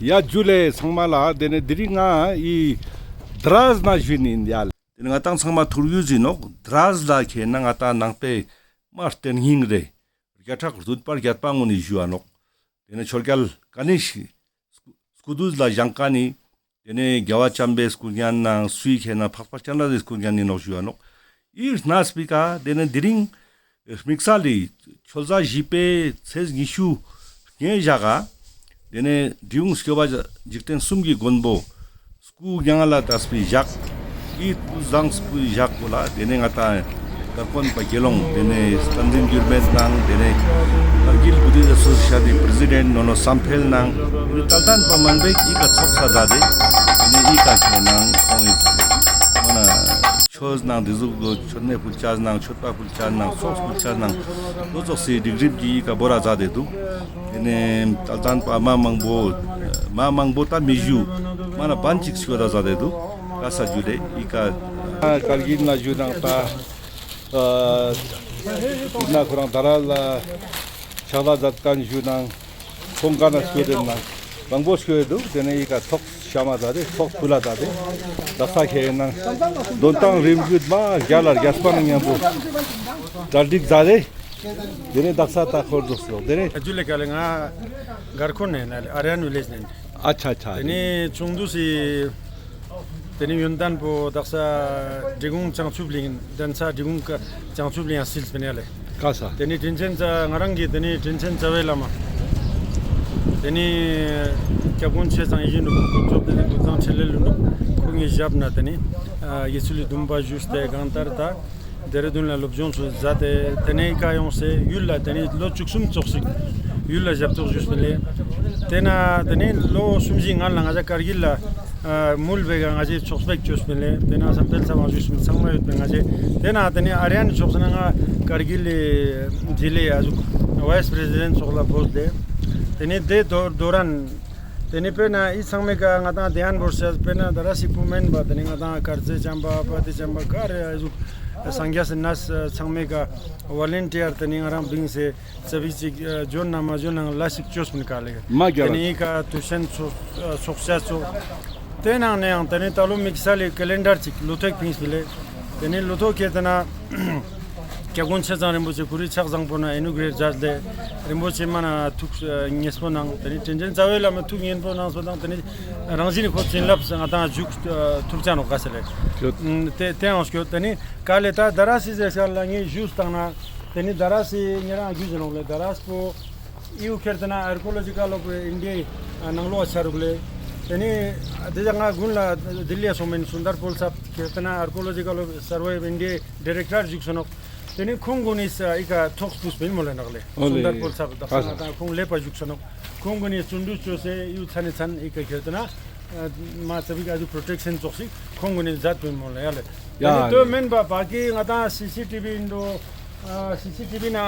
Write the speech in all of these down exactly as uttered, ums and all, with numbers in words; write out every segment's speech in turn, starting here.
ཡ་ཇུ་ལེ་ཚང་མ་ལ། དེ་ནས་དེ་རིང་ང་ཨི་དྲ་ཟ་ན་ཞུ་ནི་ཡིན་ཡ། དེ་ནས་ང་ཏང་ཚང་མ་ཐུགས་རྒྱུས་ཡིན་ནོག། དྲ་ཟ་ལ་ཁེ་ན་ང་ཏང་ནང་པའི་མ་རྟེན་སྙིང་རེ་བརྒྱ་ཕྲག་བདུན་པ་བརྒྱད་པ་ངོ་ནི་ཞུ་བ་ནོག། དེ་ནས་ཆོས་རྒྱལ་ག་ནི་ཞིག་སྐུ་དུས་ལ་བཞེངས་མཁན་ནི། དེ་ནས་རྒྱལ་བ་བྱམས་པའི་སྐུ་བརྙན་ནང་སུའི་ཁེ་ན་འཕགས་པ་སྤྱན་རས་གཟིགས་སྐུ་བརྙན་ནི་ནོག་ཞུ་བ་ནོག། ཨི་སྣ་སྤི་ཀ་དེ་ནས་དེ་རིང་དམིགས་བསལ་ལི་ཆོས་ཟླ་བཞི་པའི་ཚེས་ཉི་ཤུ་ཉེ་ཞག་ག་དེ་ནས་འབྲི་གུང་སྐྱོབ་པ་འཇིག་རྟེན་གསུམ་གྱི་མགོན་པོ་སྐུ་མྱ་ངན་ལས་འདས་པའི་ཞག་ཨི་སྐུ་བཞེངས་པའི་ཞག་པོ་ལ་དེ་ནས་ང་ཏང་དར་དཀོན་པ་དགེ་སློང་དེ་ནས་བསྟན་འཛིན་འགྱུར་མེད་ནང་དེ་ནས་ཀར་གིལ་བུ་དིསྟ་ཨེ་སོ་སི་ཨེ་ཤན་ནི་པྲེ་སི་ཌེནཊ་ནོ་ནོ་བསམ་འཕེལ་ནང་དེ་ནས་ཏལ་ཏན་པ་མང་པོས་ཨི་ཀ་ཚོགས་ས་མཛད་དེ་དེ་ནས་ཨི་ཀ་ཁེ་ནང་ཁོང་ཨི་མ་ན་ཆོས་ནང་དེ་ཟུག་གི་མཆོད་མེ་ཕུལ་ཆ་ནང་མཆོད་པ་ཕུལ་ཆ་ནང་ཚོགས་ཕུལ་ཆ་ནང་ལོ་ཚོགས་སི་སྒྲིག་རིམ་གྱི་ཨི་ཀ་བོ་ར་མཛད་དེ་འདུག། དེ་ནས་ཏལ་ཏན་པ་མ་མང་པོ་མ་མང་པོ་ད་མི་ཞུ་མ་ན་བན་ཅིག་ཞུ་ད་མཛད་དེ་འདུག། ཀ་ས་ཞུ་ལེ་ཨི་ཀ་ཀར་གིལ་ན་ཞུ་ནང་ད་ཨ་ན་ཁོ་རང་ད་ར་ལ་ཕྱག་ལས་མཛད་མཁན་ཞུ་ནང་ཁོང་ཀ་ན་ཞུ་དེ་ནང་མང་པོ་ཞུ་འདུག། དེ་ནས་ཨི་ཀ་ཚོགས་ཤ་མ་མཛད་དེ་ཚོགས་ཕུལ་ལ་མཛད་དེ་དག་ས་ཁེ་ནང་འདོན་ཐང་རིམ་བཞུད་མ་རྒྱ་ལ་རྒྱ་སྤ་ན་མཉམ་པོ་གྲ་སྒྲིག་མཛད་དེ། དེ་ནས་དག་ས་ད་ཁོར་འདུག་སོ། དེ་ནས་ཨ་ཇུ་ལེ་ཀ་ལེ་ང་གར་ཁོན་ནས་ན་ཨ་རི་ཡན་ཝི་ལེཇ་ནས། ཨ་ཆ་ཆ། དེ་ནས་ཆུང་དུས་སི་དེ་ནས་ཡོན་ཏན་པོ་དག་ས་འབྲི་གུང་བྱང་ཆུབ་གླིང་དན་ས་འབྲི་གུང་བྱང་ཆུབ་གླིང་ཡང་སིལ་སྤེ་ནས་ལེ། ཀ་ས། དེ་ནས་དྲིན་ཆེན་རྩ་ང་རང་གི་དེ་ནས་དྲིན་ཆེན་རྩ་བའི་བླ་མ། དེ་ནས་སྐྱབས་མགོན་ཆེ་ཚང་ཡིད་བཞིན་ནོར་བུ་དཀོན་མཆོག་དེ་ནས་ཀུན་བཟང་འཕྲིན་ལས་ལྷུན་གྲུབ་ཁོང་གི་ཞབས་ན་དེ་ནས་ཨ་དགེ་ཚུལ་ལི་སྡོམ་པ་ཞུས་ཏེ་གང་ལྟར་ད། ལྡེ་ར་ལྡུན་ལ་སློབ་སྦྱོང་ཚུ་མཛད་དེ་དེ་ནས་ཨི་ཀ་ཡོངས་སེ་ཡུལ་ལ་དེ་ནས་ལོ་བཅུ་གསུམ་ཙོགས་ཤིག་ཡུལ་ལ་ཞབས་ཏོག་ཞུས་པིན་ལེ། དེ་ན་དེ་ནས་ལོ་གསུམ་བཞི་སྔན་ལ་ང་ཞ་ཀར་གིལ་ལ་ཨ་མུལ་བེ་ག་ང་ཞའི་ཕྱོགས་ཕེབས་བཅོས་པིན་ལེ། དེ་ན་བསམ་འཕེལ་ཚ་བ་ཞུས་པིན་ཚང་མ་ཡོད་པིན་ང་ཞའི། དེ་ན་དེ་ནས་ཨ་རི་ཡན་ཕྱོགས་ན་ང་ཀར་གིལ་ལི་ཇི་ལེ་ཡ་ཟུག་ཝའིས་པྲེ་སི་ཌེནཊ་ཙོགས་ལ་བོས་ཏེ། དེ་ནས་དེ་དོ་དོ་རན། དེ་ནས་དཔེར་ན་ཨི་ཚང་མའི་ཀ་ང་ཏང་དེ་ཡན་བོར་ཤ་དཔེར་ན་ད་ར་སི་པོ་མེན་པ་དེ་ནས་ང་ཏང་དཀར་རྩེ་ཅམ་པ་པ་ཏི་ཅམ་པ་ག་རེ་ཨ་ཟུག་སངས་རྒྱས་སི་གནས་ཚང་མའི་ཀ་ཝོ་ལན་ཊི་ཡར་དེ་ནས་ང་རང་བིང་སེ་ཙ་བི་ཅིག་འཇོན་ན་མ་འཇོན་ན་ལ་ཞིག་བཅོས་མིན་ཀ་ལེ། མ་རྒྱལ་དེ་ནས་ཨི་ཀ་དུས་ཆེན་ཚོགས་ཚོགས་ཤ་ཚོགས། དེ་ནང་ནས་ཡང་དེ་ནས་ད་ལོ་དམིགས་བསལ་ལི་ཀེ་ལེན་ཌར་ཅིག་ལོ་ཐོག་ཕིངས་པི་ལེ། དེ་ནས་ལོ་ཐོག་ཁེ་དེ་ན་སྐྱབས་མགོན་ཆེ་ཚང་རིན་པོ་ཆེ་ཁོ་རི་ཕྱག་བཟང་པོ་ན་ཨི་ནུ་གྲེཊ་མཛད་དེ་རིན་པོ་ཆེ་མ་ན་ཐུགས་མཉེས་པོ་ནང་དེ་ནས་དྲིན་ཅན་རྩ་བའི་བླ་མ་ཐུགས་མཉེས་པོ་ནང་སོ་དང་དེ་ནས་རང་བཞིན་ཁོ་བྱིན་རླབས་ང་ཏང་འཇུག་ཐུབ་ཅ་ནོག་ག་ས་ལེ། དེ་དེ་ཡང་སྐྱོད་དེ་ནས་ག་ལེ་ད་ད་ར་སི་ཟེར་ཤར་ལ་ངས་ཞུས་བཏང་ན་དེ་ནས་ད་ར་སི་ཉེ་རང་རྒྱུས་ནོག་ལེ། ད་ར་སི་པོ་ཨིའུ་ཁེར་ཏེ་ན་ཨར་ཀོ་ལོ་ཇི་ཀལ་ཨོཕ་ཨིན་ཌི་ཡ་ནང་ལོགས་ཆ་རུག་ལེ། དེ་ནས་དེ་ང་དགུན་ལ་ལྡི་ལི་ཡ་སོང་མེན་སུན་དར་པོལ་སབ་ཁེར་ཏེ་ན་ཨར་ཀོ་ལོ་ཇི་ཀལ་ཨོཕ་སར་ཝེ་ཨིན་ཌི་ཡ་ཌི་རེག་ཊར་བཞུགས་སོ་ནོག། དེ་ནས་ཁོང་གུན་ནི་ཨི་ཀ་ཐོག་སྤུས་པིན་མོལ་ལེ་ནག་ལེ། ཨོ་ལེ། སུན་དར་པོལ་སབ་དག་ས་ང་ཏང་ཁོང་ལེ་པ་བཞུགས་སོ་ནོག། ཁོང་གུན་ནི་བརྩོན་འགྲུས་བཅོས་སེ་ཡུ་ཚ་ནི་ཚན་ཨི་ཀ་ཁེར་ཏེ་ན་མ་ཙ་བི་ཀ་ཨ་ཟུག་པྲོ་ཊེག་ཤན་ཙོགས་ཤིག་ཁོང་གུན་ནི་མཛད་པིན་མོལ་ལེ་ཡ་ལེ། ཡ་དེ་ནས་ལེ། དོ་མེན་པ་བ་ཀི་ང་ཏང་སི་སི་ཊི་བི་ཨིན་འགྲོ། སི་སི་ཊི་བི་ན་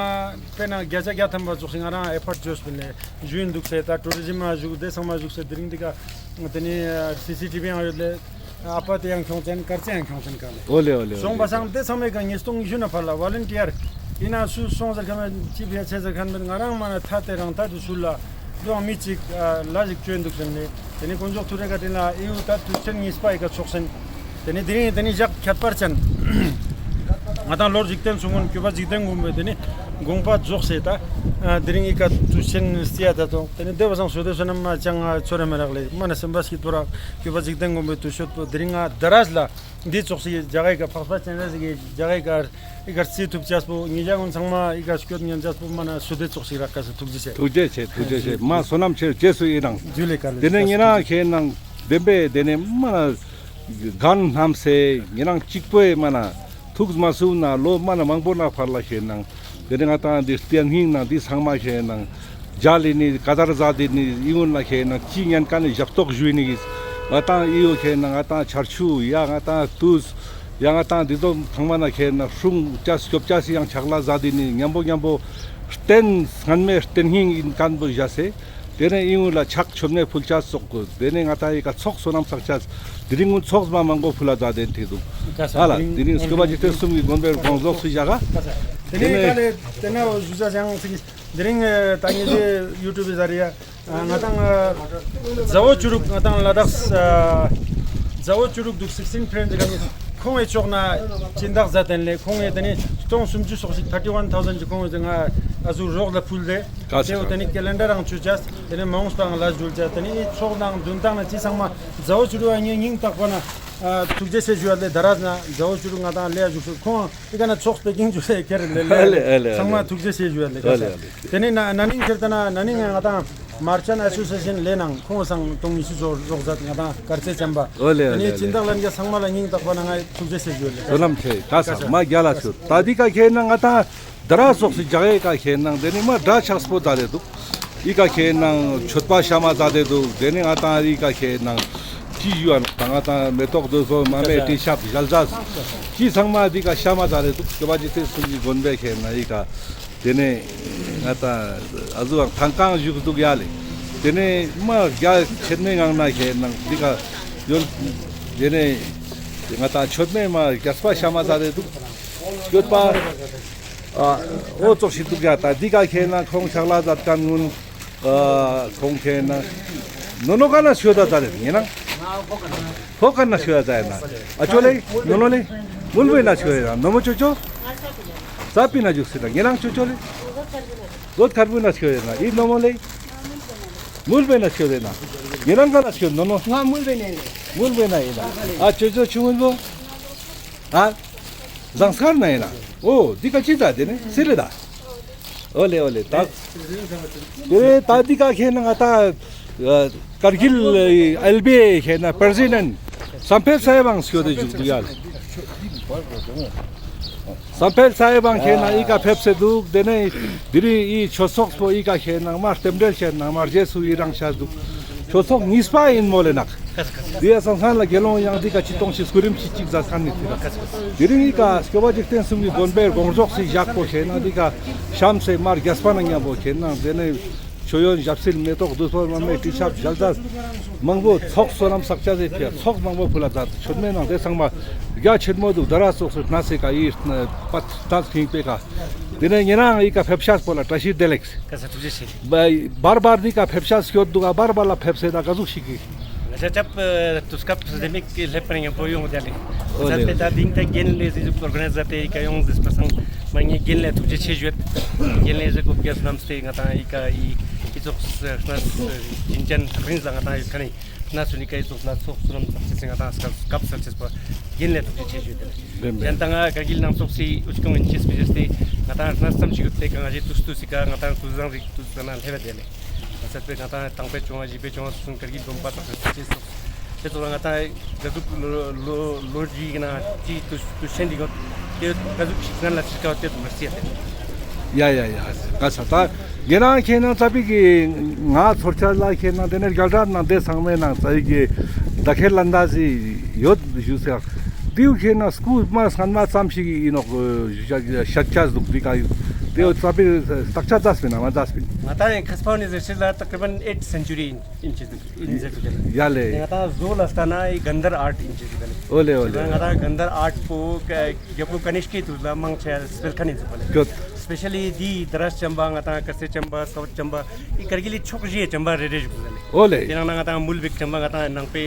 དཔེར་ན་བརྒྱ་ཆ་བརྒྱ་ཐམ་པ་ཙོགས་ཤིག་ང་རང་ཨེ་ཕར་བཅོས་པིན་ལེ། ཞུ་ཡིན་འདུག་སེ་ད་ཊུ་རི་ཛིམ་མ་བཞུགས་དེ་ཚང་མ་བཞུགས་སེ་དེ་རིང་འདི་ཀ་དེ་ནས་སི་སི་ཊི་བི་ཡང་ཡོད་ལེ། ཨ་ཕ་དེ་ཡང་ཁྱོང་ཅན་དཀར་རྩེ་ཡང་ཁྱོང་ཅན་ག་ལེ། ཨོ་ལེ་ཨོ་ལེ་ཨོ་ལེ། སོང་པ་སང་དེ་ཚང་མའི་ཀ་ཉིས་སྟོང་ཉི་ཤུ་ན་ཕར་ལ་ཝོ་ལན་ཊི་ཡར་ཡིན་ན་སུ་སོང་ཟེར་ཁ་མེད་ཅི་ཕི་ཡ་ཆེ་ཟེར་ཁན་མེད། ང་རང་མ་ན་ཐ་དེ་རང་ཐ་དུ་སུ་ལ་དོ་མི་ཅིག་ལ་ཞིག་བཅོས་འདུག་ཟེར་ནས་དེ་ནས་དཀོན་མཆོག་ཐུགས་རེ་བཀའ་དྲིན་ལ་ཨིའུ་ད་དུས་ཆེན་གཉིས་པ་ཡི་ཀ་ཚོགས་སེན། དེ་ནས་དེ་རིང་དེ་ནས་ཞག་ཁྱད་པར་ཅན། ང་ཏང་ལོར་འཇིག་རྟེན་གསུམ་མགོན་སྐྱོབ་པ་འཇིག་རྟེན་མགོན་པོའི་དེ་ནས་དགོངས་པ་རྫོགས་སེ་ད། དེ་རིང་ཨི་ཀ་དུས་ཆེན་རྩི་ཡ་ད་དོ། དེ་ནས་དེ་བ་སང་སོ་དེ་བསོད་ནམས་མ་ཅང་ང་ཚོར་རེ་མེ་རག་ལེ། མ་ན་སེམས་པ་སྐྱིད་པོ་རག་སྐྱོབ་པ་འཇིག་རྟེན་མགོན་པོའི་དུས་ཤོད་པོ་དེ་རིང་ང་ད་ར་ལ་འདི་ཚོགས་སེ་རྒྱ་གའི་ཀ་འཕགས་པ་སྤྱན་རས་གཟིགས་རྒྱ་གའི་ཀ་ཨི་ཀ་རྩི་ཐུབ་ཅས་པོ་ཉེ་ཞ་ངོན་ཚང་མ་ཨི་ཀ་སྐྱོད་ཉན་ཅས་པོ་མ་ན་སོ་དེ་ཚོགས་སེ་རག་ཀ་ས་ཐུགས་རྗེ་ཆེ། ཐུགས་རྗེ་ཆེ་ཐུགས་རྗེ་ཆེ། མ་བསོད་ནམས་ཆེ་རྗེས་སུ་ཡི་རང་། ཇུ་ལེ་ཀ་ལེ། དེ་ནས་ཉེ་རང་ཁེ་ནང་བདེན་པའི་དེ་ནས་མ་ན་གང་ནམ་སེ་ཉེ་རང་གཅིག་པོའི་མ་ན་ཐུགས་མ་སུ་ན་ལོ་མ་ན་མང་པོ་ན་ཕར་ལ་ཁེ་ནང་དེ་ནས་ང་ཏང་འདི་རྟེན་སྙིང་ནང་འདི་ཚང་མ་ཁེ་ནང་རྒྱ་ལི་ནི་ཀ་དར་ཟ་དི་ནི་ཨི་ངོན་ལ་ཁེ་ནང་ཅི་ཉན་ཀ་ནི་ཞབས་ཏོག་ཞུས་ནི་གི་ང་ཏང་ཨི་ཡོ་ཁེ་ནང་ང་ཏང་ཆར་ཆུ་ཡ་ང་ཏང་དུས་ཡ་ང་ཏང་འདི་ཚོ་ཚང་མ་ན་ཁེ་ནང་སྲུང་ཅས་སྐྱོབ་ཅས་སི་ཡང་ཕྱག་ལས་ཟ་དི་ནི་མཉམ་པོ་མཉམ་པོ་རྟེན་སྔན་མའི་རྟེན་སྙིང་ཡིན་ཀན་པོ་བཞག་སེ། དེ་ནས་ཨིན་ལ་ཕྱག་མཆོད་མེ་ཕུལ་ཆ་སོགས་གོ། དེ་ནས་ང་ཏང་ཨི་ཀ་ཚོགས་བསོད་ནམས་བསགས་ཆ། དེ་རིང་ངུན་ཚོགས་མ་མང་པོ་ཕུལ་ལ་ད་དེན་ཐིག་འདུག། ཧ་ལ་དེ་རིང་སྐྱོབ་པ་འཇིག་རྟེན་གསུམ་གྱི་མགོན་པོའི་དགོངས་རྫོགས་སུ་བཞག་ག། དེ་ནས་ཀ་ལེ་དེ་ན་འོ་ཞུ་ཆ་ཡང་ཚིག་དེ་རིང་ད་ཉེ་ཞའི་ཡུ་ཊུབ་ཟ་རེ་ཡ། ང་དང་ཟ་བོ་ཅུ་རུག་ང་དང་ལ་དྭགས་ཟ་བོ་ཅུ་རུག་དུག་སིགས་ཊིན་ཕྲེན་ཌ་ག་ནི་ཁོང་ངི་ཕྱོགས་ནེ་སྦྱིན་བདག་མཛད་དེ་ལེ། ཁོང་ངི་ཏེ་ནེ་སྟོང་སུམ་ཅུ་སོགས་ཤིག་ཐར་ཊི་ཝན་ཐའུ་ཟེན་ཅིག་ཁོང་ངི་ང་ཨ་ཟུག་རོགས་ལ་ཕུལ་ཏེ། ཀ་ས་ཏེ་བོ་ཀ་ཏེ་ནེ་ཀེ་ལེན་ཌར་རང་ཆུ་ཅས་ཏེ་ནེ་མ་འོངས་པའང་ལ་ཇུལ་ཅས་ཏེ་ནེ་ཕྱོགས་ནང་དུན་ཏང་ནེ་ཅི་ཚང་མ་ཟ་བོ་ཅུ་རུག་ཨ་ངའི་སྙིང་ཐག་པ་ནེ་ཐུགས་རྗེ་ཆེ་ཞུ་བ་ལེ། ད་ར་ན་ཟ་བོ་ཅུ་རུག་ང་དང་ལེ་ཡ་ཞུགས་སུ་ཁོང་ཨི་ཀ་ནེ་ཚོགས་པེ་ཀིང་ཇུ་སེ་ཁེར་ལེ་ལེ། ཨ་ལེ་ཨ་ལེ་ཚང་མ་ཨ་ལེ། ཐུགས་རྗེ་ཆེ་ཞུ་བ་ལེ། ཨ་ལེ་ཨ་ལེ། ཏེ་ནེ་ན་ན་ནིང་ཁེར་ཏེ་ན་ན་ནིང་ང་དང་མར་ཅན་ཨེ་སོ་སི་ཨེ་ཤན་ལེ་ནང་ཁོང་སང་སྟོང་ཉི་ཤུ་ཙོགས་ཙོགས་ཟད་ང་དང་དཀར་ཟས་ཅམ་པ། ཨོ་ལེ་ཨོ་ཏེ་ནེ་ལེ་ཨོ་སྦྱིན་ལེ། བདག་ལྷན་རྒྱས་ཚང་མ་ལ་སྙིང་ཐག་པ་ནེ་ང་ཐུགས་རྗེ་ཆེ་ཞུ་ལེ། བསོད་ནམས་ཆེ། ཀ་ས་མ་རྒྱལ་ལ་ཞུ། ད་འདི་ཀ་ཁེན་ན་ང་དང་ད་ར་སོགས་སི་ཇག་ཡེ་ཀ་ཁེན་ན་ཏེ་ནེ་མ་དྲ་ཆགས་པོ་ཛད་དེ་དུག། ཨི་ཀ་ཁེན་ན་མཆོད་པ་ཤ་མ་ཛད་དེ་དུག། ཏེ་ནེ་ང་དང་ཨི་ཀ་ཁེན་ན་ཅི་ཞུ་ཨ་ནོག་ད་ང་དང་མེ་ཏོག་དུན་ཚོ་མ་མེ་ཏེ་ཤབ་ཞལ་ཟས་ཅི་ཚང་མ་འདི་ཀ་ཤ་མ་ཛད་དེ་དུག། སྐྱོབ་པ་འཇིག་རྟེན་གསུམ་གྱི་མགོན་པོའི་ཁེན་ན་ཨི་ཀ་ཏེ་ནེ་ང་དང་ཨ་ཟུག་ཐང་ཀང་ཞུགས་དུག་ཡ་ལེ། ཏེ་ནེ་མ་རྒྱ་ཆེན་མོའི་ངང་ནེ་ཁེན་ན་འདི་ཀ་ཡོད། ཏེ་ནེ་ང་དང་མཆོད་མེ་མ་རྒྱས་པ་ཤ་མ་ཛད་དེ་དུག། མཆོད་པ་ཨ་འོ་ཙོགས་ཤིག་དུག་ཡ། ད་འདི་ཀ་ཁེན་ན་ཁོང་ཕྱག་ལས་ཛད་ཁན་གུན་ཨ་ཁོང་ཁེན་ན་ནོ་ནོ་ཀ་ནེ་ཤོད་ད་ཛད་དེ་ཨིན་ན། ཕོ་ཀ་ནེ་ཤོད་ད་ཛད་ན། ཨ་ཅོ་ལེ་ནོ་ནོ་ལེ་མུལ་བེ་ནེ་ཤོད་ད་ན། ནོ་མོ་ཅོ་ཅོ་ཙ་པི་ནེ་ཞུགས་སེ་ད་ཉེ་རང་ཅོ་ཅོ་ལེ་གོད་ཁར་བུ་ནེ་ཤོད་ད་ན། ཨི་ནོ་མོ་ལེ་མུལ་བེ་ནེ་ཤོད་ད་ན། ཉེ་རང་ཀ་ནེ་ཤོད་ནོ་ནོ། ང་མུལ་བེ་ནེ་ཨིན། མུལ་བེ་ནེ་ཨིན་ན། ཨ་ཅོ་ཅོ་ཆུང་ངུན་བོ། ཨ། ཟངས་དཀར་ནེ་ཨིན་ན། འོ་འདི་ཀ་ཅི་ད་ཏེ་ནེ་སི་ལེ་ད། འོ་ལེ་འོ་ལེ་ད། ཏེ་ད་འདི་ཀ་ཁེན་ན་ང་དང་ཀར་གིལ་ཨེལ་བི་ཨེ་ཁེན་ན་པྲེ་སི་ཌེནཊ་སམ་ཕེལ་སའེབ་བང་སྐྱོད་དེ་ཞུགས་དུག་ཡ་ལེ། སམ་ཕེལ་སའེབ་བང་ཁེན་ན་ཨི་ཀ་ཕེབས་སེ་དུག། ཏེ་ནེ་དེ་རིང་ཨི་ཆོས་ཚོགས་པོ་ཨི་ཀ་ཁེན་ན་མ་རྟེན་འབྲེལ་ཁེན་ན་མ་རྗེས་སུ་ཡི་རང་ཆ་དུག། ཆོས་ཚོགས་གཉིས་པ་ཨིན་མོལ་ལེ་ནག། དེ་ཡ་སང་སང་ལ་དགེ་སློང་ཡང་འདི་ཀ་ཅི་གཏོང་ཞིག་སྐུ་རིམ་ཞིག་ཅིག་ཛད་ཁན་ནི་དེ་ར། དེ་རིང་ངི་ཀ་སྐྱོབ་པ་འཇིག་རྟེན་གསུམ་གྱི་མགོན་པོའི་དགོངས་རྫོགས་སི་ཞག་པོ་ཁེན་ན་འདི་ཀ་ཤམ་སེ་མར་རྒྱས་པ་ནང་ཉམ་པོ་ཁེན་ན་ཏེ་ནེ་མཆོད་ཡོན་ཞབས་ཕྱི་མེ་ཏོག་དུན་ཚོ་མ་མེ་ཏེ་ཤབ་ཞལ་ཟས་མང་པོ་ཚོགས་བསོད་ནམས་བསགས་ཅས་སི་ཕི་ཡ་ཚོགས་མང་པོ་ཕུལ་ལ་ཛད། མཆོད་མེ་ནང་ཏེ་ཚང་མ་རྒྱ་ཆེན་མོ་དུག། ད་ར་སོགས་སུ་ནེ་སི་ཀ་ཨི་པད་ཐ་ཁིང་པེ་ཀ་ཏེ་ནེ་ཉེ་རང་ཨི་ཀ་ཕེབས་ཤག་པོ་ལ་བཀྲ་ཤིས་བདེ་ལེགས། ཀ་ས་ཐུགས་རྗེ་ཆེ། བར་བར་འདི་ཀ་ཕེབས་ཤག་སྐྱོད་དུག་ག། བར་བར་ལ་ཕེབས་སེ་ད་ཀ་ཟུག་ཤིག་གི། ང་ཆ་ཆབ་དུས་སྐབས་སེ་མིག་གི་ལེབ་པ་ནེ་ཡང་པོ་ཡོང་བ་ལེ། ཨོ་ལེ། ད་ཏེ་ད་དིང་ཏེ་རྒན་ལེ་ཟི་ཟུག་ཨོར་ག་ནའི་ཛར་ཏེ་ཨི་ཀ་ཡོང་ཟིག་པ་སང་མ་ངའི་རྒན་ལེ་ཐུགས་རྗེ་ཆེ་ཞུ་ཡོད། རྒན་ལེ་ཟི་གོ་བརྒྱ་སྣམས་ཏེ་ང་དང་ཨི་ཀ་ཨི་ཨི་ཙོགས་སེ་ཁྲིན་ཅན་ཐག་རིང་ཟ་ང་དང་ཨི་ཀ་ནི་ན་སུ་ནི་ཀ་ཨི་ཙོགས་ལ་ཚོགས་བསོད་ནམས་ཙག་ཙེ་ང་དང་སྐབས་སྐབས་སར་ཆེས་པ་རྒན་ལེ་ཐུགས་རྗེ་ཆེ་ཞུ་ཡོད། ཏེ་ནེ་ཏ་ང་ཀར་གིལ་ནང་ཚོགས་སི་འུ་ཅག་ཡོང་ཨིན་ཅེས་པི་ཅེས་ཏེ་ང་ཏང་སྣ་ཙམ་ཞིག་ཡོད་དེ་གང་ཞིག་ཏུས་ཏུས་སི་ཀ་ང་ཏང་ཏུས་བཟང་རིག་ཏུས་ཟ་ན་ལྷེ་བ་དེ་ལེ། ས་པེ་ང་ཏང་དང་པེ་ཅོང་ཞི་པེ་ཅོང་སུན་ཀར་གིལ་བུམ་པ་ཙོགས་སི་ཅེས་སོགས་ཏེ་ཙོགས་ང་ཏང་ག་ཟུག་ལོ་ལོ་ལོ་རྒྱུས་ཀྱི་ནང་ཅི་ཏུས་ཏུས་ཆེན་འདི་གོ་ཏེ་ག་ཟུག་ཞིག་ང་ལ་ཅི་ཀ་ཏེ་ཙོགས་མ་སི་ཡ་ལེ། ཡ་ཡ་ཡ་ག་ས་ཏ། ངེ་རང་ཁྱེད་ནང་ཙ་པིག་གི་ང་ཚོར་ཆ་ལ་ཁྱེད་ནང་དེ་ནས་རྒྱལ་རབས་ནང་དེ་ཚང་མའི་ནང་ཙ་པིག་གི་ད་ཁེ་ལན་ད་ཟི་ཡོད་ཞུ་ཟེར། དེའུ་ཁྱེད་ནང་སྐུ་མ་སྔན་མ་ཙམ་ཞིག་ཡིན་ནོག་ཤ་ཆ་ཟུག་དེ་ག་ཡོད་དེའུ་ཙ་པིག་སྟག་ཆ་ཙ་སྤིན་ན་མ་ཙ་སྤིན། ང་ཏང་ཡང་ཁ་སྤོ་ནི་ཟེར་ཤེས་ལ་تقريباً eighth century ཡིན་ཅེས་ཡིན་ཟེར་དུ་ཡ་ལེ། ང་ཏང་བཟོ་ལ་ལྟ་ན་ཡི་གན་དྷར་ཨརྠ་ཡིན་ཅེས་ཡ་ལེ། ཨོ་ལེ་ཨོ་ལེ། ང་ཏང་གན་དྷར་ཨརྠ་པོ་རྒྱལ་པོ་ཀ་ནིཤ་ཀའི་དུས་ལ་མང་ཆེ་སྤེལ་ཁན་ཡིན་ཟེར་པ་ལེ། གྱོད། སྤེ་ཤལ་ལི་དི་དྷ་ར་ཅམ་པ་ང་ཏང་དཀར་ཟས་ཅམ་པ་ས་བོད་ཅམ་པ་ཨི་ཀར་གིལ་ལི་ཕྱོགས་བཞིའི་ཅམ་པ་རེ་རེ་ཞུགས་ཟེར་ལེ། ཨོ་ལེ། དེ་ནང་ན་ང་ཏང་མུལ་བིག་ཅམ་པ་ང་ཏང་ནང་པའི་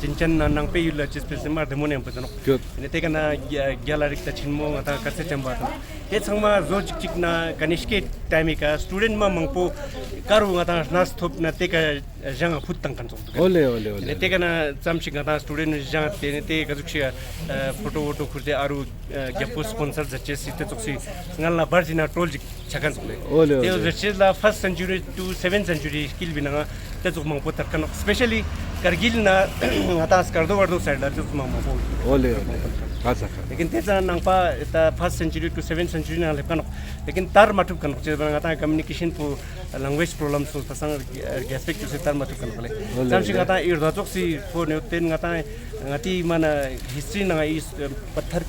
ཅིན་ཅན་ན་ནང་པའི་ཡུལ་ལ་ཅི་སྤེལ་སེ་མ་བདེ་མོ་ནས་ཡང་པོ་ཟེར་ནོག། གྱོད། དེ་ནས་དེ་ཀ་ན་རྒྱ་རྒྱ་ལ་རིག་ད་ཆེན་མོ་ང་ཏང་དཀར་ཟས་ཅམ་པ་དང་དེ་ཚང་མ་བཟོ་ཅིག་ཅིག་ན་ཀ་ནིཤ་ཀའི་ཊའིམ་མི་ཀ་སི་ཊུ་ཌེནྚ་མ་མང་པོ་ཀ་རུ་ང་ཏང་སྣ་ཐོབ་ན་དེ་ཀ་ཞང་ཕུད་བཏང་ཁན་ཙོགས་འདུག། ཨོ་ལེ་ཨོ་ལེ་ཨོ་ལེ། དེ་ཀ་ན་ཙམ་ཞིག་ང་ཏང་སི་ཊུ་ཌེནྚ་ཞང་དེ་ནས་དེ་ག་ཟུག་ཞིག་ཕོ་ཊོ་ཝོ་ཊོ་ཁུར་ཏེ་ཨ་རུ་རྒྱལ་པོ་སི་པོན་སར་མཛད་ཅེས་སི་དེ་ཙོགས་སི་ང་ལ་བར་ཞིག་ན་ཀྲོལ་ཅིག་ཆ་ཁན་ཙོགས་ལེ། ཨོ་ལེ་ཨོ་ལེ། དེ་ཟེར་ཅེས་ལ་ཕར་སྟ་སེན་ཅུ་རི་ཊུ་སེ་ཝེན་སྟ་སེན་ཅུ་རི་སྐྱིལ་བི་ནང་དེ་ཙོགས་མང་པོ་དར་ཁན་ནོག། སྤེ་ཤལ་ལི་ཀར་གིལ་ན་ང་ཏང་སྐར་རྡོ་བར་དོ་སའིཌ་ལ་དེ་ཙོགས་མང་པོ། ཨོ་ལེ་ཨོ་ལེ། ག་ས་ག། ལེ་ཀིན་དེ་ཙ་ནང་པ་ད་ཕར་སྟ་སེན་ཅུ་རི་ཊུ་སེ་ཝེན་སྟ་སེན་ཅུ་རི་ནང་ལེབ་ཁན་ནོག། ལེ་ཀིན་དར་མ་ཐུབ་ཁན་ནོག་ཅེས་ང་ཏང་ཀ་མུ་ནི་ཀེ་ཤན་པོ་ལེང་གུ་ཨེཇ་པྲོབ་ལེམ་སོང་པ་སང་རྒྱ་སྤེག་ཏུ་སེ་དར་མ་ཐུབ་ཁན་ནོག་ལེ། ཨོ་ལེ་ཙམ་ཞིག་ཨོ་ལེ། ང་ཏང་ཨི་རྡོ་ཙོགས་སི་ཕོ་ནེ་ཡོད་དེ་ང་ཏང་ང་ཏི་མ་ན་ཧིས་ཊ་རི་ནང་ཨི་པ་ཐར་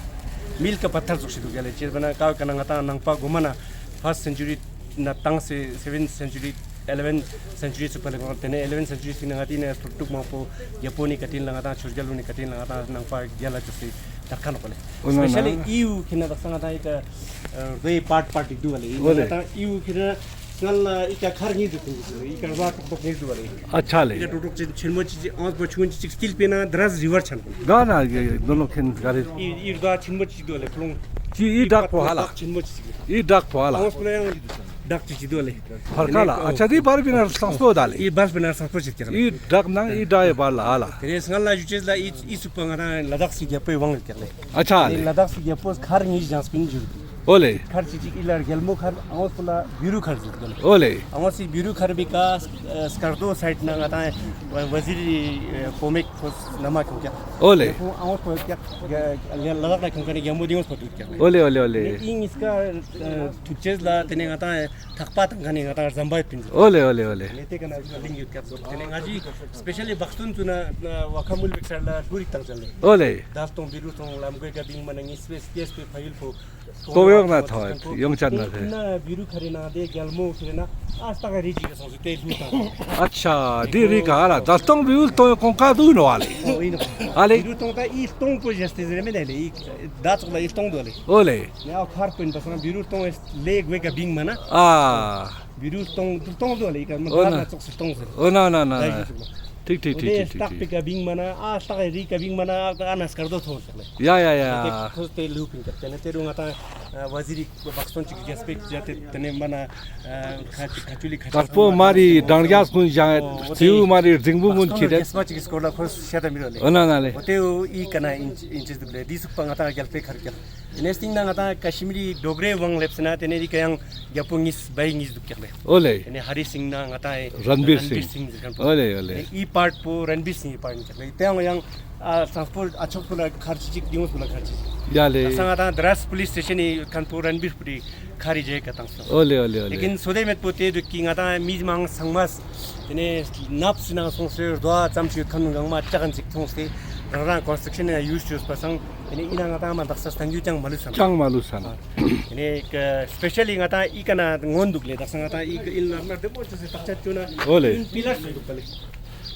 མིལ་ཀ་པ་ཐར་ཙོགས་ཤིག་འདུག་ཡ་ལེ། ཅེས་པ་ན་ཀ་ཀ་ན་ང་ཏང་ནང་པ་གོ་མ་ན་ཕར་སྟ་སེན་ཅུ་རི་ན་ཏང་སེ་སེ་ཝེན་སྟ་སེན་ཅུ་རི་ཨེ་ལེ་ཝེན་སྟ་སེན་ཅུ་རི་ཚུགས་པ་ལེ་གོ། དེ་ནས་ཨེ་ལེ་ཝེན་སྟ་སེན་ཅུ་རི་ཚུགས་ན་ང་ཏི་ནས་སྟོད་ཕྲུག་མང་པོ་རྒྱལ་པོ་ནི་ཀ་ཏིན་ལ་ང་ཏང་ཆོས་རྒྱལ་ལུ་ནི་ཀ་ཏིན་ལ་ང་ཏང་ནང་པ་རྒྱལ་ལ་ཅོག་སི་དར་ཁན་ནོག་ལེ། ཨོ་ན་ན། སྤེ་ཤལ་ལི་ཨི་ཡུ་ཁྱེད་ན་དག་ས་ང་ཏང་ཨི་ཀ་རེ་པཱརཊ་པཱརཊ་ཅིག་འདུག་ལེ། ཨོ་ལེ། ང་ཏང་ཨི་ཡུ་ཁྱེད་ན་ སྔན་ལ་ཨི་ཀ་མཁར་གཉིས་འདུག་ཨི་ཀ་རྫ་ཏོག་ཏོག་གཉིས་འདུག་པ་རེད། ཨ་ཆ་ལེ། ཨི་ཀ་ཏོག་ཏོག་ཅིག་ཆེན་མོ་ཅིག་ཅིག་ཨང་པོ་ཆུང་ཅིག་ཅིག་སྐྱིལ་པས་ན་འདི་ར་རི་བར་ཆན་གོ། ག་ན་གི་དོ་ནོ་ཁེན་ག་རེད། ཨི་ཨི་རྫ་ཆེན་མོ་ཅིག་འདུག་ལེ་ཁོ་ལོང་། ཅི་ཨི་བྲག་པོ་ཧ་ལ། ཆེན་མོ་ཅིག་ཅིག་ཨི་བྲག་པོ་ཧ་ལ། ཨང་པོ་ལ་ཡང་བྲག་ཅིག་ཅིག་འདུག་ལེ། ཕར་ཁ་ལ་ཨ་ཆ་དེ་བར་བི་ན་སངས་པོ་ད་ལེ། ཨི་བར་བི་ན་སངས་པོ་ཅིག་ཀྱག་ལེ། ཨི་བྲག་ནང་ཨི་བྲག་ཡི་བར་ལ་ཧ་ལ། དེ་ནས་སྔན་ལ་ཞུ་ཅེས་ལ་ཨི་ཨི་སུག་པ་ང་རང་ལ་དྭགས་སི་རྒྱལ་པོའི་དབང་ཡོད་ཀྱག་ལེ། ཨ་ཆ་ལེ། ལ་དྭགས་སི་རྒྱལ་པོས་མཁར་གཉིས་བཞེངས་པིན་ཞུ། ཨོ་ལེ། མཁར་ཅིག་ཅིག་ཨི་ལ་རྒྱལ་མོ་མཁར་ཨང་པོ་ལ་བི་རུ་མཁར་ཟེར་གི་ལེ། ཨོ་ལེ། ཨང་སི་བི་རུ་མཁར་བི་ཀ་སྐར་རྡོ་སའིད་ན་ང་ཏང་ཝ་ཟིར་བོ་མེག་ཁོ་ན་མ་ཁྱོང་ཀྱག། ཨོ་ལེ། ཁོང་ཨང་པོ་ཀྱག་ལ་དྭགས་ལ་ཁྱོང་ཀ་ནི་རྒྱལ་མོ་དེ་ཡོངས་པ་ཐུག་ཀྱག་ལེ། ཨོ་ལེ་ཨོ་ལེ་ཨོ་ལེ། ཨི་ཉིས་ཀ་ཐུག་ཅེས་ལ་དེ་ནས་ང་ཏང་ཐག་པ་དང་ཁ་ནས་ང་ཏང་ཟམ་པ་ཡོད་པིན། ཨོ་ལེ་ཨོ་ལེ་ཨོ་ལེ། ལེ་དེ་ཀ་ན་ལིང་ཡོད་ཀྱག་སོ། དེ་ནས་ང་ཅི་སྤེ་ཤལ་ལི་བག་སྟོན་ཚུ་ན་བ་ཁ་མུལ་བིག་སར་ལ་ལྷུ་རིག་དང་ཅན་ལེ། ཨོ་ལེ། དཱལ་སྟོང་བི་རུ་སྟོང་ལམ་གོས་ཀ་བིང་མ་ན་ཉིས་པེ་སྐྱེས་པའི་ཕ་ཡུལ་པོ། ཏོ་ཡོག་ན་ཐོ་ཡོང་ཅན་ན་ཐེ། ན་བི་རུ་མཁར་རི་ནང་དེ་རྒྱལ་མོ་ཁེ་རེ་ན་ཨ་སྟག་རི་ཅིག་གི་སོང་སུ་དེ་ལྷུ་དང་། ཨ་ཆ་དེ་རི་ཀ་ཧ་ལ་དཱལ་སྟོང་བི་རུ་སྟོང་ཡོད་ཀོང་ཀ་དུ་ནོ་ཨ་ལེ། ཨོ་ཨིན་ནོ། ཨ་ལེ། བི་རུ་སྟོང་ད་ཨི་སྟོང་པོ་ཞེས་ཏེ་ཟེར་མེད་ནས་ལེ་ཨི་ད་ཙོག་ལ་ཨི་སྟོང་དུ་ཨ་ལེ། ཨོ་ལེ། ནས་ཨ་མཁར་པོ་ཨིན་པ་སང་བི་རུ་སྟོང་ལེ་གོས་ཀ་བིང་མ་ན། ཨ། བི་རུ་སྟོང་དུ་སྟོང་དུ་ལེ་ཀ་མ་ཨོ་ན། ད་ན་ཙོགས་སུ་སྟོང་ཟེར། ཨོ་ན་ན་ན་ན། ད་ཡིན་ཟེར་ལ། ཐིག་ཐིག་ཐིག་ཐིག་ཐིག་ཐིག། ཨོ་དེ་སྟག་པི་ཀ་བིང་མ་ན་ཨ་སྟག་རི་ཀ་བིང་མ་ན་ཨ་ན་སྐར་རྡོ་ཐོང་ཟེར་ལེ། ཡ་ཡ་ཡ། དེ་ཁོ་དེ་ལུ་པིན་ཀ་དེ་ནས་དེ་རུ་ང་ཏང་ཝ་ཟི་རི་བག་སྟོན་ཅིག་རྒྱས་པེ་ཅ་དེ་དེ་ནས་མ་ན་ཁ་ཁ་ཆུ་ལི་ཁ་ཆུ་དཀར་པོ་མ་རི་འབྲང་རྒྱས་ཀུན་བཞེངས་ཨོ་ཚིའུ་མ་རི་རྫིང་བུ་ཀུན་ཁྱེར་རེད། རྒྱས་པ་ཅིག་སྐོར་ལ་ཁོ་ཤ་ད་མི་རོ་ལེ། ཨོ་ན་ན་ལེ། ཨོ་དེ་ཨོ་ཨི་ཀ་ན་ཨིན་ཨིན་ཅི་དུག་ལེ། དེ་སུག་པ་ང་ཏང་རྒྱལ་པོའི་མཁར་རྒྱལ། དེ་ནས་སྟིང་ན་ང་ཏང་ཀ་ཤི་མི་རི་ཌོག་རའི་དབང་ལེབས་ཟེར་ན་དེ་ནས་རི་ཀ་ཡང་རྒྱལ་པོ་གཉིས་བའི་གཉིས་འདུག་ཀྱག་ལེ། ཨོ་ལེ། དེ་ནས་ཧ་རི་སིང་ན་ང་ཏང་རན་བིར་སིང་། རན་བིར་སིང་ཟེར་མཁན་པོ། ཨོ་ལེ་ཨོ་ལེ། དེ་ནས་ཨི་པར་པོ་རན་བིར་སིང་ཨི་པར་ཡིན་ཀྱག་ལེ། དེ་ཡང་ཡང་ཨ་སང་པོ་ཨ་ཆོག་པོ་ལ་མཁར་ཅིག་ཅིག་ཡོངས་པོ་ལ་མཁར་ཅིག། ཡ་ལེ། ད་སང་ང་ཏང་དྲ་སི་པུ་ལིས་སི་ཊེ་ཤན་ནི་མཁན་པོ་རན་བིར་པུ་རི་མཁར་རི་ཇེ་ཀ་བཏང་སོང་། ཨོ་ལེ་ཨོ་ལེ་ཨོ་ལེ། ལེ་ཀིན་སོ་དེ་མེད་པོ་དེ་དུག་གི་ང་ཏང་མི་མང་ཚང་མ་དེ་ནས་ནབས་སི་ནང་སོང་སེ་རྡོ་ཙམ་ཞིག་ཡོད་མཁན་གང་མ་ལྕགས་ཅིག་མཐོང་སྟེ་རང་རང་ཀོན་སི་ཊྲག་ཤན་ཡ་ཡུས་ཅོས་པ་སང་དེ་ནས་ཨི་ན་ང་ཏང་མ་དག་ས་སྟན་རྒྱུ་ཅང་མ་ལུས་སམ། ཅང་མ་ལུས་སམ། དེ་ནས་ཀ་སི་པེ་ཤལ་ལི་ང་ཏང་ཨི་ཀ་ན་མངོན་འདུག་ལེ། དག་ས་ང་ཏང་ཨི་ཀ་ཨིན་ལ་མ་བདེ་མོ་ཅོས་སེ་ཐག་ཆད་ཅོ་ན་ཨོ་ལེ། ཨིན་པི་ལར་སུ་འདུག་པ་ལེ།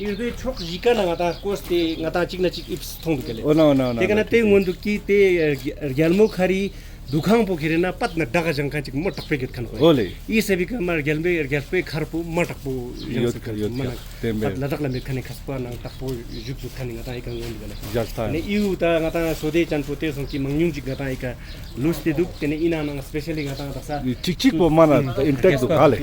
ཨི་རུ་ཆོག་བཞི་ཀ་ན་ང་ཏང་བཀོད་དེ་ང་ཏང་གཅིག་ན་གཅིག་ཨིབས་མཐོང་འདུག་ག་ལེ། ཨོ་ན་ཨོ་ན་ཨོ་ན། དེ་ཀ་ན་དེ་མངོན་འདུག་གི་དེ་རྒྱལ་མོ་མཁར་རི་འདུ་ཁང་པོ་ཁེ་རེ་ན་པད་ན་བྲག་ག་བཞེངས་མཁན་ཅིག་མོ་དྲག་པོ་ཡོད་མཁན་པོ། ཨོ་ལེ། ཨི་སེ་བི་ཀ་མ་རྒྱལ་པོའི་རྒྱལ་པོའི་མཁར་པོ་མ་དྲག་པོ་ཡོད་མཁན་ཡོད་མ་ན་ཡོད་དེ་མེད། པད་ལ་དྭགས་ལ་མེད་མཁན་ནི་མཁས་པ་ནང་དྲག་པོ་བཞུགས་ཡོད་མཁན་ནི་ང་ཏང་ཨི་ཀ་མངོན་འདུག་ག་ལེ། ཡ་ལེ། ཨི་བོ་ད་ང་ཏང་སོ་དེ་ཅན་པོ་དེ་སོང་གི་མང་ཉུང་ཅིག་ང་ཏང་ཨི་ཀ་ལུས་ཏེ་འདུག་དེ་ནས་ཨི་ན་ནང་སི་པེ་ཤལ་ལི་ང་ཏང་དག་ས་ཅིག་ཅིག་པོ་མ་ན་ཨིན་ཊེག་འདུག་ག་ལེ།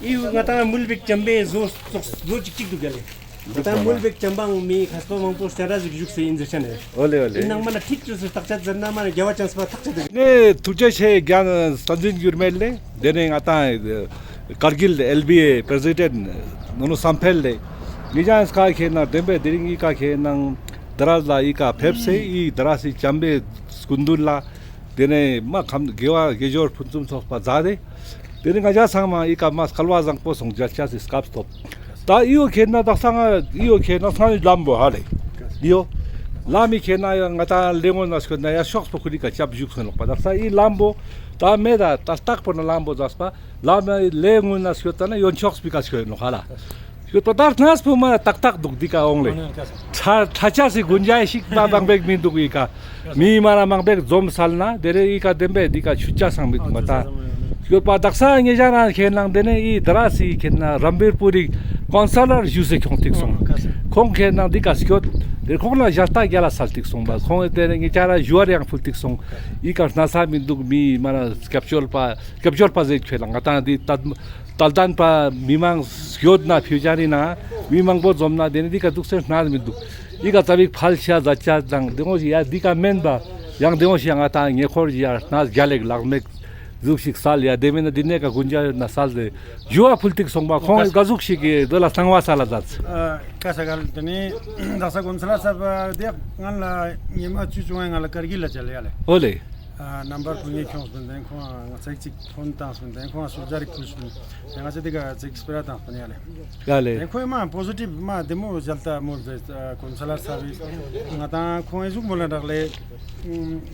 ཨི་བོ་ང་ཏང་མུལ་བིག་ཅམ་པའི་བཟོ་ཙོགས་བཟོ་ཅིག་ཅིག་འདུག་ག་ལེ། ང་ཏང་མུལ་བིག་ཅམ་པའང་མི་མཁས་པ་མང་པོ་ཤ་ར་ཟིག་བཞུགས་སེ་ཨིན་ཟེར་ཆ་ནས། ཨོ་ལེ་ཨོ་ལེ། ཨིན་ནང་མ་ན་ཁྲིག་ཅོས་སེ་ཐག་ཆད་ཟེར་ན་མ་ན་རྒྱལ་བ་ཅམས་པ་ཐག་ཆད་དེ། ནས་ཐུགས་རྗེ་ཆེ་རྒན་བསྟན་འཛིན་འགྱུར་མེད་ལེ། དེ་ནས་ང་ཏང་ཀར་གིལ་ཨེལ་བི་ཨེ་པྲེ་སི་ཌེནྚ་ནོ་ནོ་བསམ་འཕེལ་ལེ། ངེད་ཅག་ཀ་ཁེ་ན་བདེན་པའི་དེ་རིང་ཨི་ཀ་ཁེ་ནང་དྲ་སི་ལ་ཨི་ཀ་ཕེབས་སེ་ཨི་དྲ་སི་ཅམ་པའི་སྐུ་མདུན་ལ། དེ་ནས་མ་ཁམས་དགེ་བ་དགེ་སྦྱོར་ཕུན་སུམ་ཚོགས་པ་མཛད་དེ། དེ་ནས་ང་ཅག་ཚང་མ་ཨི་ཀ་མ་སྐལ་བ་བཟང་པོ་སོང་མཇལ་ཆ་སི་སྐབས་ཐོབ། ད་ཨི་བོ་ཁེ་ན་དག་ས་ང་ཨི་བོ་ཁེ་ན་སང་ལམ་བོ་ཧ་ལེ། ཨི་བོ་ལམ་མི་ཁེ་ན་ཡ་ང་ཏང་ལེ་ངོ་ན་སྐྱོད་ན་ཡ་ཤོག་པོ་ཁུ་རི་ཀ་ཅབ་བཞུགས་སོང་ལོག་པ། དག་ས་ཨི་ལམ་བོ་ད་མེད་ད་ད་སྟག་པོ་ན་ལམ་བོ་ཟགས་པ་ལམ་ལེ་ངོ་ན་སྐྱོད་ད་ན་ཡོན་ཆོག་སྤི་ཀ་སྐྱོད་ལོག་ཧ་ལ། ཡོད་པ་ལྟར་གནས་པོ་མ་ཏག་ཏག་འདུག་འདི་ཀ་འོང་ལེ། ཁྲ་ཁྲ་ཆ་སི་དགུན་ཆ་ཞིག་མ་མང་པེག་མི་འདུག་ཡི་ཀ། མི་མ་ར་མང་པེག་འཛོམས་སལ་ན་དེ་རེ་ཡི་ཀ་བདེན་པའི་འདི་ཀ་ཆུ་ཆ་སང་མི་འདུག་མ་ཏང་། ཡོད་པ་དག་ས་ངེད་ཅག་རང་ཁེ་ནང་དེ་ནས་ཡི་དྲ་སི་ཁེ་ན་རམ་བིར་པུ་རི་ཀོན་སེ་ལར་ཞུ་སེ་ཁྱོང་ཐིག་སོང་། ཁོང་ཁེ་ནང་འདི་ཀ་སྐྱོད་དེ་ཁོང་ལ་ཞལ་ཏ་རྒྱ་ལ་སལ་ཐིག་སོང་པ། ཁོང་དེ་ནས་ངེད་ཅག་ར་ཞུ་བ་རེ་ཡང་ཕུལ་ཐིག་སོང་། ཡི་ཀ་སྣ་ས་མི་འདུག་མི་མ་ར་སྐྱབས་བཅོལ་པ། སྐྱབས་བཅོལ་པ་ཟེར་ཁྱོད་ལ་ང་ཏང་འདི་ཏལ་ཏལ་ལྡན་པ་མི་མང་ཡོད་ན་ཕིའུ་ཅན་ནི་ན་མི་མང་པོ་འཛོམས་ན་དེ་ནི་འདི་ཀ་འདུག་སེ་སྣང་མི་འདུག། འདི་ཀ་ཙ་བིག་ཕལ་ཆ་ཟ་ཆ་དང་དེ་ངོ་ཞིག་ཡ་འདི་ཀ་མེན་པ་ཡང་དེ་ངོ་ཞིག་ཡ་ང་ཏང་ཉེ་འཁོར་ཞིག་ཡ་སྣ་རྒྱ་ལེགས་ལག་མེད་ཟུག་ཞིག་སལ་ཡ་དེ་མེན་ན་འདི་ནས་ཀ་དགུན་ཆ་ཡོད་ན་སལ་ཟེར་ཞུ་བ་ཕུལ་ཏིག་སོང་པ། ཁོང་ག་ཟུག་ཞིག་གི་དེ་ལ་གསང་བ་སལ་ལ་མཛད། ཨ་ཀ་ས་གལ་དེ་ནི་དག་ས་ཀོན་སེ་ལར་ཚབ་དེ་ང་ལ་ཉི་མ་བཅུ་བཅོ་ལྔའི་ང་ལ་ཀར་གིལ་ལ་བཅར་ཡ་ལེ། ཨོ་ལེ། ཨ་རྣམ་པར་ཕུང་ངེ་ཁྱོངས་པིན་དེ་ཁོང་ང་ཚིག་ཅིག་ཕོན་བཏང་སོང་དེ་ཁོང་ང་སུ་ཇ་རིག་ཕུལ་སོང་། དེ་ང་ཚེ་དེ་ག་ཚིག་སྤེ་ར་བཏང་སོང་ཡ་ལེ། ཡ་ལེ། དེ་ཁོང་མ་པོ་ཟི་ཊིབ་མ་བདེ་མོ་ཞལ་ཏ་མོལ་ཏེ་ཀོན་སེ་ལར་ཚབ་བི་ང་དང་ཁོང་ཨི་ཟུག་མོལ་ལ་འདྲག་ལེ།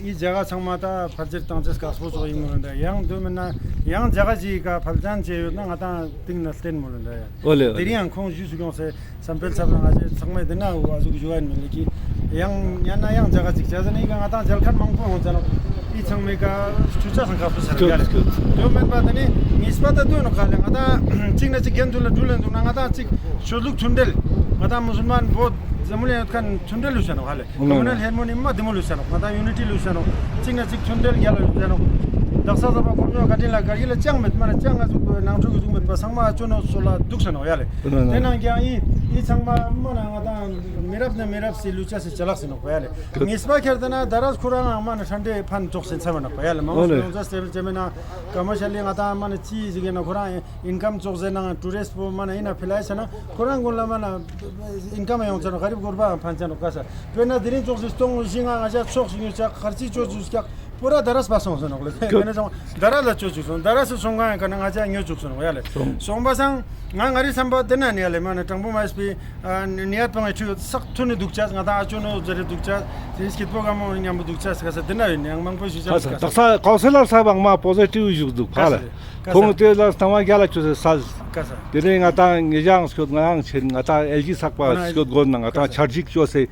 ཨི་ཇ་ག་ཚང་མ་ད་ཕལ་ཆེར་བཏང་ཚེ་སྐག་སྤོ་ཙོགས་ཨིན་མོལ་ལ་འདྲ། ཡང་དུ་མིན་ན་ཡང་ཇ་ག་ཅིག་ག་ཕལ་ཆེན་ཅེ་ཡོད་ན་ང་དང་སྟིང་ན་བསྟན་མོལ་ལ་འདྲ་ཡ། ཨོ་ལེ་ཨོ་དེ་ལེ། རིང་ཡང་ཁོང་ཞུས་སུ་ཡོང་སེ་བསམ་འཕེལ་ཚབ་ལ་ང་ཅེ་ཚང་མས་དེ་ན་འུ་ཨ་ཟུག་ཞུ་བ་ཡིན་མིན་ལེ་ཀི། ཡང་ཡང་ན་ཡང་ཇ་ག་ཅིག་ཅེ་ཟེར་ནི་ག་ང་དང་མཇལ་ཁན་མང་པོ་ཡོང་ཙ་ནོ། ཚང་མའི་ཀ་ཆུ་ཚ་སང་ཁ་ཕུ་སར་ཡ་ལེ། དེ་མེན་པ་དེ་ནི་ངེས་པ་ད་དུ་ནོ་ཁ་ལེ། ང་ད་གཅིག་ན་གཅིག་གན་དུ་ལ་འགྲུལ་ལེན་འདུག་ན་ང་ད་གཅིག་ཆོས་ལུགས་མཐུན་འབྲེལ། ང་ད་མུ་སུལ་མན་བོད་ཛ་མུ་ལེ་ཡོད་ཁན་མཐུན་འབྲེལ་ལུས་ས་ནོ་ཁ་ལེ། ཨོ་ཀོ་མུ་ནལ་ཧེར་མོ་ནི་མ་དེ་མོ་ལུས་ས་ནོ། ང་ད་ཡུ་ནི་ཊི་ལུས་ས་ནོ། གཅིག་ན་གཅིག་མཐུན་འབྲེལ་རྒྱལ་ལ་ལུས་ས་ནོ། དག་ས་ས་པ་གོ་མྱོ་ཀ་ཏི་ལ་ཀ་གི་ལ་ཅང་མེད་མ་ན་ཅང་ང་ཟུག་ནང་འཁྲུག་གི་ཟུག་མེད་པ་ཚང་མ་ཨ་ཅོ་ནོ་སོ་ལ་འདུག་ས་ནོ་ཡ་ལེ། དེ་ནང་ཀྱང་ཨི་ཨི་ཚང་མ་མ་ན་ང་ད་མི་རབས་ན་མི་རབས་སི་ལུས་ཅ་སི་ཅ་ལག་སི་ནོ་ཡ་ལེ། ངེས་པ་ཁྱེར་ཏེ་ན་ད་ར་ཁོ་རང་མ་ན་ཧྲན་ཏེ་ཕན་ཙོགས་སེ་ཚར་བ་ནོག་ཡ་ལེ། མང་པོ་ཡོང་ཙ་སེ་ཅེ་མེ་ན་ཀ་མར་ཤལ་ལི་ང་ད་མ་ན་ཅི་ཟིག་ཡིན་ན་ཁོ་རང་ཨིན་ཀམ་ཙོགས་ཟེར་ན་ཊུ་རིསྟ་པོ་མ་ན་ཨིན་ན་ཕི་ལ་ཡ་ཆ་ན་ཁོ་རང་གུན་ལ་མ་ན་ཨིན་ཀམ་ཡོང་ཙ་ནོ། ག་རིབ་གུར་པ་ཕན་ཙ་ནོ་ཀ་ས། དཔེར་ན་དེ་རིང་ཙོགས་སི་སྟོང་བཞི་ང་ང་ཅ་ཚོགས་སུ་ཉོ་ཅ་ཁར་ཅི་ཅོ་ཅུག་ཀྱག་པུ་ར་ད་ར་སྤ་སོང་ཟེར་ནོག་ལེ། དཔེར་ན་ཙང་ད་ར་ལ་ཅོ་ཅུག་སོང་། ད་ར་སི་སོང་ང་ཡང་ཀ་ན་ང་ཅ་ཉོ་ཅུག་སོང་ཡ་ལེ། སོང་པ་སང་ང་ང་རི་བསམ་པ་དེ་ན་ནི་ཡ་ལེ། མ་ན་དྲང་པོ་མ་ཡིས་པི་ནི་ཡ་པང་ངི་ཁྲུ་ཡོད་སག་ཐུ་ནི་འདུག་ཅ། ང་ད་ཨ་ཅོ་ནོ་ཟེར་རེ་འདུག་ཅ། དེ་སྐྱིད་པོ་ག་མོ་ཉམ་པོ་འདུག་ཅ་ཟེར་ག་ས་དེ་ན་ཡོད་ནི་ཡང་མང་པོ་ཞིག་ཅང་ཟེར་ག་ས། དག་ས་ཀའུན་སི་ལར་ས་བང་མ་པོ་ཟི་ཊིབ་ཞུགས་འདུག་ཕ་ལེ། ཁོང་དེ་ལ་སྣང་བ་རྒྱལ་ལ་ཅོ་སེ་ས། ཀ་ས། དེ་ནས་ང་ད་ངེ་ཅང་སྐྱོད་ང་རང་ཆེན་ང་ད་ཨེལ་ཇི་ཚག་པ་སྐྱོད་དགོས་ན་ང་ད་ཆར་ཅིག་ཅོ་སེ་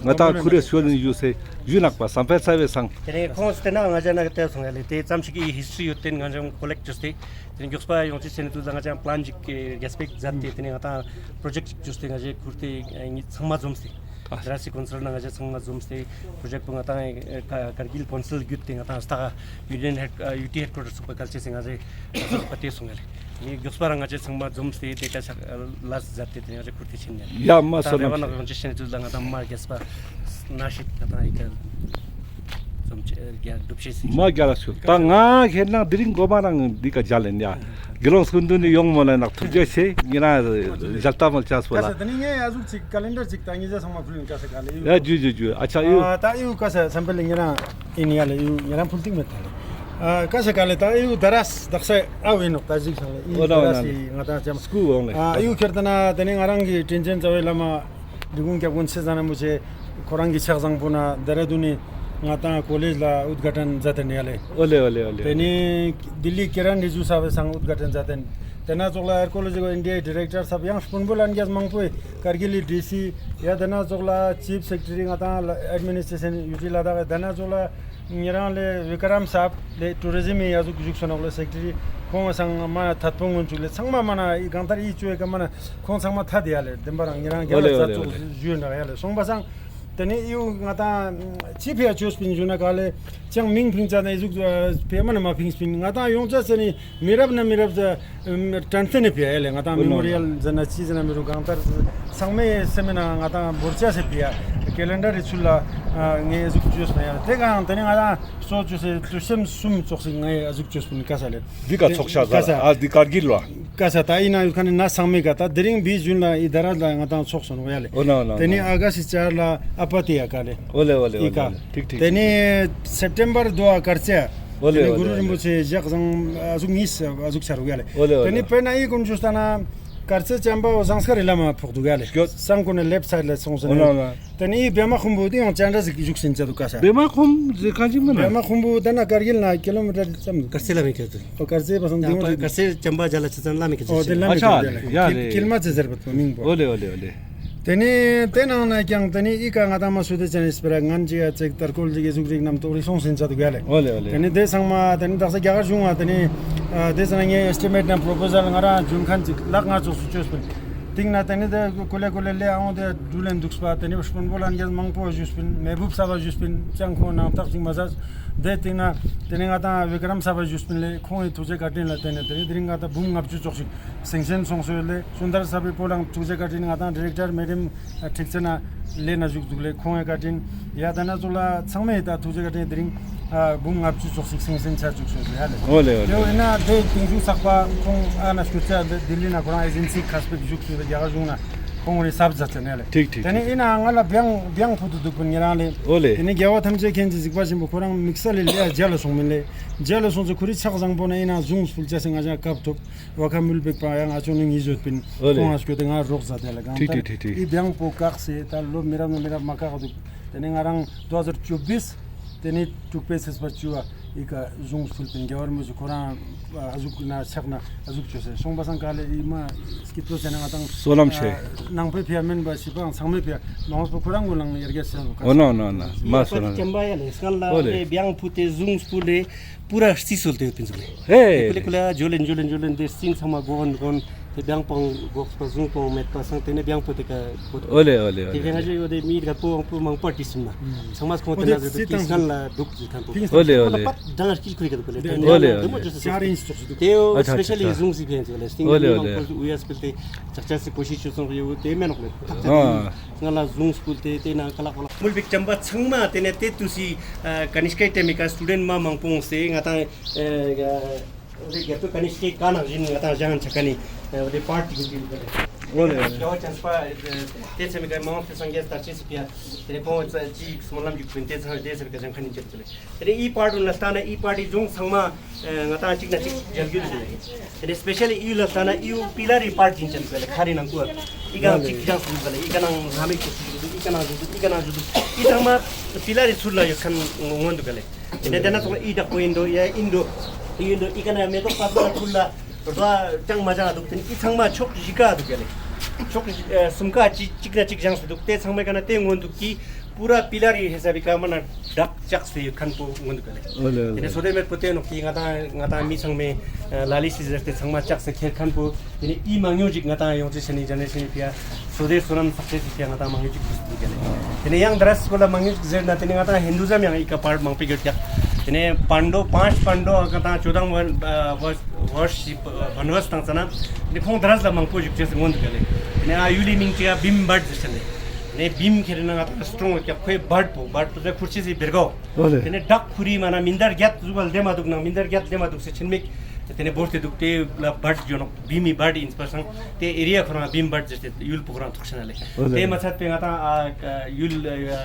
ང་ད་ཁུ་རེ་སྐྱོད་ནི་ཡོད་སེ་ཡུལ་ནག་པ་བསམ་འཕེལ་ས་བའི་སང་། དེ་ནས་ཁོང་སྟེ་ན་ང་ཅ་ན་ག་ཏེ་སོང་ཡ་ལེ། དེ་ཙམ་ཞིག་གི་ཧིས་ཊི་རི་ཡོད་དེ་ང་ཅ་ཀོ་ལེག་ཅོས་ཏེ་དེ་ནས་མགྱོགས་པ་ཡོང་ཅི་ཟེར་ནི་དུས་ལ་ང་ཅ་པི་ལན་ཅིག་གི་རྒྱས་པེག་མཛད་དེ་དེ་ནས་ང་ད་པྲོ་ཇེཀ་ཅིག་ཅོས་ཏེ་ང་ཅ་ཁུར་ཏེ་ཚང་མ་འཛོམས་ཏེ། ཨ་ད་ར་སི་ཀོན་སིལ་ན་ང་ཅ་ཚང་མ་འཛོམས་ཏེ་པྲོ་ཇེཀ་པོ་ང་ད་ཀ་ཀར་གིལ་ཀོན་སིལ་བརྒྱུད་དེ་ང་ད་སྟག་ཡུ་ནི་ཡན་ཧེཌ་ཡུ་ཊི་ཧེཌ་ཀོ་ཊར་ཚུགས་པ་གལ་ཆེ་སེ་ང་ཅ་ཚུགས་པ་དེ་སོང་ཡ་ལེ། ངས་མགྱོགས་པ་རང་ང་ཅ་ཚང་མ་འཛོམས་ཏེ་དེ་ཀ་ཆག་ལས་མཛད་དེ་དེ་ང་ཅ་ཁུར་ཏེ་ཕྱིན་ཡ་ལེ། ཡ་མ་ད་སོ་རེ་བ་ན་ནམ་ཡོང་ཅི་ཟེར་ནི་དུས་ལ་ང་ད་མ་རྒྱས་པ་ན་ཤིག་ང་ད་ཡི་ཀ་འཛོམས་ཅེ་རྒྱ་སྒྲུབ་བྱེད་སེ། མ་རྒྱ་ལ་ཤོད། ད་ང་ཁེར་ན་དེ་རིང་གོ་མ་རང་འདི་ཀ་རྒྱ་ལེན་ཡ། དགེ་སློང་སྐུ་མདུན་ནི་ཡོང་མོ་ལ་ནག་ཐུགས་རྗེ་ཆེ། ཉེ་རང་ཞལ་ཏ་མོལ་ཆགས་པོ་ལ། ཀ་ས་དེ་ནི་ངས་ཡ་ཟུག་ཅིག་ཀ་ལེན་ཌར་ཅིག་ད་ཉེ་ཆ་ཚང་མ་ཕུལ་ཡིན། ཀ་ས་ག་ལེ་ཡུ། ཡ་ཇུ་ཇུ་ཇུ། ཨ་ཆ་ཡུ། ཨ་ད་ཡུ་ཀ་ས་སམ་པེ་ལེ་ཉེ་རང་ཡིན་ཡ་ལེ། ཡུ་ཉེ་རང་ཕུལ་ཏིང་མེད་ད་ལེ། ཨ་ཀ་ས་ག་ལེ་ད་ཡུ་ད་ར་སི་དག་ས་ཨ་བེ་ནོག་ད་ཟིག་སང་ལེ་ཡུ་ཨོ་ད་ར་སི་ང་ད་ཅམ་སྐུ་འོང་ལེ། ཨ་ཡུ་ཁེར་ད་ན་དེ་ནི་ང་རང་གི་དྲིན་ཅན་རྩ་བའི་བླ་མ། འབྲི་གུང་སྐྱབས་མགོན་ཚེ་བཟང་རིན་པོ་ཆེ་ཁོ་རང་གི་ཕྱག་བཟང་པོ་ན་ལྡེ་ར་ལྡུན་ནི་ང་ཏང་ཀོ་ལེཇ་ལ་ཨུད་གྷ་ཏན་མཛད་དེ་ནི་ཡ་ལེ། ཨོ་ལེ་ཨོ་ལེ་ཨོ་ལེ། དེ་ནི་ལྡི་ལི་ཀི་རན་རི་ཇུ་ས་བའི་སང་ཨུད་གྷ་ཏན་མཛད་དེ། དེ་ན་ཙོགས་ལ་ཨར་ཀི་ཨོ་ལོ་ཇི་ཀལ་ཨིན་ཌི་ཡའི་ཌི་རེག་ཊར་ས་བ་ཡང་དཔོན་པོ་ལྷན་རྒྱས་མང་པོས་ཀར་གིལ་ལི་ཌི་སི་ཡ་དེ་ན་ཙོགས་ལ་ཅིབ་སེག་རེ་ཊ་རི་ང་ཏང་ཨེཌ་མི་ནིས་ཊྲེ་ཤན་ཡུ་ཊི་ལ་དྭགས་དེ་ན་ཙོགས་ལ་ཉེ་རང་ལེ་བི་ཀ་རམ་སབ་ལེ་ཊུ་རི་ཛིམ་མི་ཡ་ཟུག་བཞུགས་སོ་ནོག་ལེ་སེག་རེ་ཊ་རི་ཁོང་སང་མ་ཐད་པོ་སྔོན་ཚུགས་ལེ་ཚང་མ་མ་ན་ཨི་གང་ལྟར་ཨི་ཅོ་ཡ་ཀ་མ་ན། ཁོང་ཚང་མ་ཐད་དེ་ཡ་ལེ་བདེན་པ་རང་ཉེ་རང་རྒྱ་ལ་ཨོ་ལེ་ཨོ་ལེ་ཨོ་ལེ། ཙོགས་ཞུས་ན་ཡ་ལེ་སོང་པ་སང་། དེ་ནི་ཨིའུ་ང་ཏང་ཅི་ཕི་ཡ་ཅོས་པིན་ཞུ་ན་ག་ལེ་ཅང་མིང་ཕིང་ཙ་ན་ཨི་ཟུག་ཕི་མ་ན་མ་ཕིངས་པིན་ང་ཏང་ཡོང་ཙ་ཟེར་ནི་མི་རབས་ན་མི་རབས་ཙ་དྲན་རྟེན་ནི་ཕི་ཡ་ལེ་ང་ཏང་ཨོ་མི་མོ་རི་ཡལ་ཟེར་ན་ཅི་ཟེར་ན་མི་རུང་གང་ལྟར་ཚང་མའི་སེམས་ན་ང་ཏང་བོར་ཅ་སེ་ཕི་ཡ་ཀེ་ལེན་ཌར་རི་ཚུལ་ལ་ངས་ཨི་ཟུག་ཅོས་ན་ཡ་ལེ་དེ་གང་དེ་ནི་ང་ཏང་གཙོ་ཅོས་སེ་དུས་སེམས་གསུམ་ཙོགས་སེ་ངས་ཨི་ཟུག་ཅོས་པིན་ཀ་ས་ལེ། འདི་ཀ་ཚོགས་ཤ་ཀ་ས་ཟ་ཨ་འདི་ཀར་གིལ་ལ། ཀ་ས་ད་ཨི་ན་ཡུལ་ཁ་ནི་ན་སང་མེ་ཀ་ད་དེ་རིང་བི་ཇུན་ལ་ཨི་ད་ར་ལ་ང་ཏང་ཚོགས་སོང་ཡ་ལེ། ཨོ་ན་ཨོ་ན་དེ་ནི་ཨ་ག་སི་ཅར་ལ་ཨ་པ་ཏི་ཡ་ཀ་ལེ། ཨོ་ལེ་ཨོ་ལེ་ཨོ་ཨི་ཀ། ལེ་ཐིག་ཐིག་དེ་ནི་སེབ་ཊེམ་བར་དོ་ཨ་ཀར་ཙེ། ཨོ་ལེ་དེ་ནི་ཨོ་ལེ་གུ་རུ་རིན་པོ་ཆེ་ཞག་བཟང་ཨ་ཟུག་ཉིས་ཨ་ཟུག་ཆ་རུག་ཡ་ལེ། ཨོ་ལེ་ཨོ་ལེ། དེ་ནི་དཔེར་ན་ཨི་ཀུན་ཞུས་ལྟ་ན་ཀར་ཙེ་ཅམ་པ་བོ་ཟངས་དཀར་རི་ལ་མ་ཕོག་འདུག་ཡ་ལེ། སྐྱོད། སང་ཀུན་ནི་ལེབ་སའིཌ་ལ་སོང་ཟེར་ཨོ་ན་ནི། ཨོ་ན། དེ་ནི་བེ་མ་ཁུམ་བུ་དེ་ཡང་ཅན་ར་ཟིག་བཞུགས་ཟིན་ཅ་དུག་ཀ་ས། བེ་མ་ཁུམ་ཟེར་ཁན་ཅིག་མིན་ན། བེ་མ་ཁུམ་བུ་དེ་ན་ཀར་གིལ་ན་ཀི་ལོ་མི་ཊར་ཙམ་དུག། ཀར་ཙེ་ལ་མི་ཁེལ་དུག། ཨོ་ཀར་ཙེ་པ་སང་དེ་ཡང་ཀར་ཙེ་ཅམ་པ་ཇ་ལ་ཆ་ཚན་ལ་མི་ཁེལ་དུག། ཨོ་དེ་ལ་མི་ཁེལ་དུག། ཨ་ཆ་ཡ་ལེ་ཡ་ལེ། ཀིལ་མ་ཙེ་ཟེར་བ་དུ་མིང་པོ། ཨོ་ལེ་ཨོ་ལེ་ཨོ་ལེ། དེ་ནི་དེ་ནང་ན་ཀྱང་དེ་ནི་ཨི་ཀ་ང་ཏང་མ་སུ་དེ་ཅན་ནི་སྤེ་ར་ངན་ཅིག་ཡ་ཙེག་ཏར་ཀོལ་ཅིག་གི་ཟུག་རིག་རྣམ་རྟོག་རིག་སོང་ཟིན་ཅ་དུག་ཡ་ལེ། ཨོ་ལེ་ཨོ་ལེ། དེ་ནི་དེ་ཚང་མ་དེ་ནི་དག་ས་རྒྱ་གར་གཞུང་ང་དེ་ནི་ཨ་དེ་ཚང་ངའི་ཨེས་ཊི་མེཊ་ན་པྲོ་པོ་ཟལ་ང་རང་ཇུན་ཁན་ཅིག་ལག་ང་ཙོགས་སུ་ཅོས་པིན། ཏིང་ན་དེ་ནི་དེ་ཀུ་ལེ་ཀུ་ལེ་ལེ་ཨོང་དེ་འགྲུལ་ལེན་དུག་པ་དེ་ནི་དཔོན་པོ་ལྷན་རྒྱས་མང་པོ་ཞུས་པིན་མེ་བུབ་ས་བ་ཞུས་པིན་ཅང་ཁོང་ནང་ཐག་ཅིག་མ་ཟ། དེ་ཏིང་ན་དེ་ནི་ང་ཏང་བི་ཀ་རམ་ས་བ་ཞུས་པིན་ལེ་ཁོང་ངི་ཐུགས་རྗེ་བཀའ་དྲིན་ལ་བརྟེན་ནས་དེ་ནི་དེ་རིང་ང་ཏང་འབུམ་ལྔ་བཅུ་ཙོགས་ཤིག་སེང་ཆེན་སོང་སོ་ཡོད་ལེ། སུན་དར་ས་བའི་སྤོ་ལངས་ཐུགས་རྗེ་བཀའ་དྲིན་ང་ཏང་ཌི་རེག་ཊར་མེ་ཌམ་ཁྲིག་ཚེ་ན་ལེ་ན་བཞུགས་འདུག་ལེ་ཁོང་ངི་བཀའ་དྲིན་ཡ་ད་ན་ཙོགས་ལ་ཚང་མའི་ད་ཐུགས་རྗེ་བཀའ་དྲིན་དེ་རིང་འབུམ་ལྔ་བཅུ་ཙོགས་ཤིག་སེང་ཆེན་ཆ་བཅུག་སོ་ཡོད་ལེ་ཡ་ལེ། ཨོ་ལེ་ཨོ་ལེ། དེ་བས་ན་དེ་དིང་ཞུ་ཚག་པ་ཁོང་ཨ་ན་སྐུ་ཚ་ལྡི་ལི་ན་ཁོ་རང་ཨེ་ཇེན་སི་ཁ་སྤེག་བཞུགས་སོ་ཡོད་ལེ་རྒྱ་གར་གཞུང་ན་ཁོང་ངི་སབ་ཛ་ཚེ་ནེ་ལེ། ཐིག་ཐིག་དེ་ནི་ཐིག་ཨིན་ན་ང་ལ་བྱང་བྱང་ཕུ་ཏུ་འདུག་པིན་ཉེ་རང་ལེ། ཨོ་ལེ། དེ་ནི་རྒྱལ་བ་ཐམས་ཅད་མཁྱེན་ཅིང་གཟིགས་པ་ཆེན་པོ་ཁོ་རང་དམིགས་བསལ་ལེ་ལེ་རྒྱ་ལ་སོང་མིན་ལེ། རྒྱ་ལ་སོང་ཚེ་ཁོ་རི་ཕྱག་བཟང་པོ་ན་ཨིན་ན་བཟུང་སྤུལ་ཅ་སེ་ང་ཅག་སྐབས་ཐོབ། བ་ཁ་མུལ་པེག་པ་ཡང་ཨ་ཅོ་ནི་ངི་ཟོད་པིན། ཨོ་ལེ། ཁོང་ང་སྐྱོད་དེ་ང་རོགས་ཟ་དེ་ལ་གང་ལྟར་ཨི་བྱང་པོ་བཀག་སེ་ད་ལོ་མི་རབས་ན་མི་རབས་མ་བཀག་འདུག། དེ་ནི་ང་རང་དོ་ཧ་ཟར་ཅོ་བིས་ ཏེ་ནེ་དྲུག་པའི་ཚེས་པ་བཅུ་བ་ཨི་ཀ་གཟུངས་ཕུལ་པིན་རྒྱལ་བ་རིན་པོ་ཆེ་ཁོ་རང་ཨ་ཟུག་ན་ཕྱག་ན་ཨ་ཟུག་ཅོས་སེ་སོང་པ་སང་ག་ལེ་ཨི་མ་སྐྱིད་པོ་ཟེར་ན་ང་དང་སོ་ལམ་ཆེ། ཨ་ནང་པའི་ཕི་ཡ་མེན་པ་ཞི་པའང་ཚང་མའི་ཕི་ཡ་ནང་པ་ཁོ་རང་གུན་ལ་ཡར་རྒྱས་ཟེར་ནོ། འོ་ན་འོ་ན་འོ་ན་མ་སོ་ན་ཀྱམ་པ་ཡ་ལེ་སྔན་ལ་འོ་ལེ། ཏེ་བྱང་ཕུ་ཏེ་གཟུངས་ཕུལ་ཏེ་པུ་ར་རྩི་སོལ་ཏེ་ཡོད་པིན་ཟུག་ལེ། ཧེ། ཀུ་ལེ་ཀུ་ལེ་ཇོ་ལེན་ཇོ་ལེན་ཇོ་ལེན་ཏེ་རྩིང་ཚང་མ་གོ་འོན་གོ་འོན། ཏེ་བྱང་པོ་གོག་པ་གཟུངས་པོ་མེད་པ་སང་ཏེ་ནེ་བྱང་པོ་ཏེ་ཀ་གོ་འདུག། འོ་ལེ་འོ་ལེ་འོ་ཏེ་ལེ། ང་ཞའི་འོ་ཏེ་མི་རྒད་པོ་མང་པོ་ཏེ་སུམ་མ་ཚང་མ་སྐོང་ཏེ་ན་ཟེར་ཏེ་ཏེ་སྔན་ལ་འདུག་ཟེར་ཁན་པོ། འོ་ལེ་འོ་ལེ། པ་དང་སྐྱིད་ཁུར་ཀ་འདུག་ལེ། འོ་ལེ་འོ་ལེ། ཏེ་ཡོ་ཨ་ཆ་ཆ་སི་ཆ་གཟུངས་སི་ཕན་ཚུགས་ལེ། སྟིང་འོ་ལེ་འོ་མང་ལེ། པོ་ཨུ་ཡ་སྤེལ་ཏེ་ཅག་ཅག་སི་གོ་ཤེས་ཅོ་སོང་ཡོད་ཏེ་མེ་ནོག་ལེ། ཐག་ཆ་ཨ་སྔན་ལ་གཟུངས་ཕུལ་ཏེ་ཏེ་ན་ཀ་ལ་ཀ་ལ་མུལ་བིག་ཀྱམ་པ་ཚང་མ་ཏེ་ནེ་ཏེ་ཏུས་སི་ཨ་ཀ་ནིཤ་ཀའི་ཊེམ་མི་ཀ་སི་ཊུ་ཌེན་ཊ་མ་མང་པོ་འོང་སེ་ང་དང་ཨ་འོ་ཏེ་རྒྱལ་པོ་ཀ་ནིཤ་ཀའི་ཀ་ནང་བཞིན་ང་དང་བཞེངས་ཆ་ཀ་ནི་འོ་ཏེ་པར་ཊི་གུན་ཏེ་འོ་ལེ། རྒྱལ་བ་ཀྱམ་པ་ཏེ་ཚེ་མི་ཀ་མང་སེ་སངས་རྒྱས་དར་ཆེ་སི་ཕི་ཡ་ཏེ་ནེ་ཕོང་ཙ་ཅི་སྨོན་ལམ་རྒྱུག་པིན་ཏེ་ཚང་ཏེ་ཚེ་མི་ཀ་བཞེངས་ཁན་ནི་ཅན་ཙ་ལེ། ཏེ་ནེ་ཨི་པར་ཊི་གུན་ལ་ལྟ་ན་ཨི་པར་ཊི་གཟུངས་ཚང་མ་ང་དང་ཅིག་ན་ཅིག་མཇལ་རྒྱུ་འདུག་ལེ། ཏེ་ནེ་སྤེ་ཤལ་ལི་ཨི་ལ་ལྟ་ན་ཨི་བོ་པི་ལ་རི་པར་ཊི་ཅན་ཙ་ལེ་ཁ་རི་ནང་ཀུ་ཨི་ཀ་ཅིག་བཞེངས་སུ་འདུག་ལེ། ཨི་ཀ་ནང་ལྷ་མིག་ཅིག་འདུག་ཨི་ཀ་ནང་འདུག་ཨི་ཀ་ནང་འདུག་ཨི་ཚང་མ་པི་ལ་རི་ཚུར་ལ་ཡོད་ཁན་མངོན་འདུག་ལེ། ཏེ་ནེ་ཏེ་ན་ཚོགས་ཨི་དྲག་པོ་ཨིན་འདུག་ཡ་ཨིན་འདུག་ཨིན་འདུག་ཨི་ཀ་ན་མེ་ཏོག་པ་ཚུར་ལ་རྡོ་ཅང་མ་ཅང་འདུག། ཏེ་ནེ་ཨི་ཚང་མ་ཕྱོགས་བཞི་ཀ་འདུག་ཡ་ལེ། ཕྱོགས་བཞི་ཨ་སུམ་ཀ་ཅིག་ཅིག་ན་ཅིག་བཞེངས་སུ་འདུག། ཏེ་ཚང་མའི་ཀ་ན་ཏེ་མངོན་འདུག་གི་པུ་ར་པི་ལ་རི་ཧེ་ས་བི་ཀ་མ་ན་བྲག་ལྕགས་སེ་ཡོད་ཁན་པོ་མངོན་འདུག་ཡ་ལེ། འོ་ལེ་འོ་ཏེ་ནེ་ལེ། སོ་ཏེ་མེད་པོ་ཏེ་ནོག་གི་ང་དང་ང་དང་མི་ཚང་མས་ལ་ལི་སི་ཟེར་ཏེ་ཚང་མ་ལྕགས་སེ་ཁྱེར་ཁན་པོ། ཏེ་ནེ་ཨི་མང་ཉུང་ཅིག་ང་དང་ཡོང་ཅེས་ནི་ཇེ་ནེ་རེ་ཤན་ཕི་ཡ་སོ་ཏེ་སོ་ནམ་སག་སེ་སི་ཕི་ཡ་ང་དང་མང་ཉུང་ཅིག་ཏེ་ནེ་ཡང་དྲ་སི་པོ་ལ་མང་ཉུང་ཅིག་ཟེར་ན་ཏེ་ནེ་ང་དང་ཧིན་དུ་ཛམ་ཡང་ཨི་ཀ་པར་མང་པོ་ཡོད་ཀྱག། ཏེ་ནེ་པན་ཌོ་པཱཉྩ་པན་ཌོ་ང་དང་ཅོ་དང་ཝར་ཤི་བན་ཝར་སི་དང་ཙ་ན་ཏེ་ནེ་ཁོང་དྲ་སི་ལ་མང་པོ་བཞུགས་ཅེས་སི་མངོན་འདུག་ལེ། ཏེ་ནེ་ཨ་ཡུལ་ལི་མིང་ཅིག་ཡ་བིམ་བཊ་ཟེར་ཅན་ཏེ་ནེ་བིམ་ཁྱེར་ན་ང་དང་སི་ཊོང་ཡོད་ཀྱག། ཁོའི་བཊ་པོ་བཊ་པོ་ཟེར་ཁུར་ཅེས་སི་བེར་གའོ། འོ་ལེ། ཏེ་ནེ་བྲག་ཁུ་རི་མ་ན་མིན་དར་རྒྱད་ཟུག་པ་ལྡེ་མ་འདུག་ནང་མིན་དར་རྒྱད་ལྡེ་མ་འདུག་སེ་ཆེན་མིག་ཏེ་ནེ་བོར་ཏེ་འདུག། ཏེ་ལ་བཊ་ཇོ་ནོག་བིམ་མི་བཊ་ཨིན་པ་སང་ཏེ་ཨེ་རི་ཡ་ཁོ་རང་བིམ་བཊ་ཟེར་ཏེ་ཡུལ་པོ་ཁོ་རང་ཐོག་ཤ་ན་ལེ། འོ་ལེ། ཏེ་མ་ཚད་པའི་ང་དང་ཨ་ཡུལ་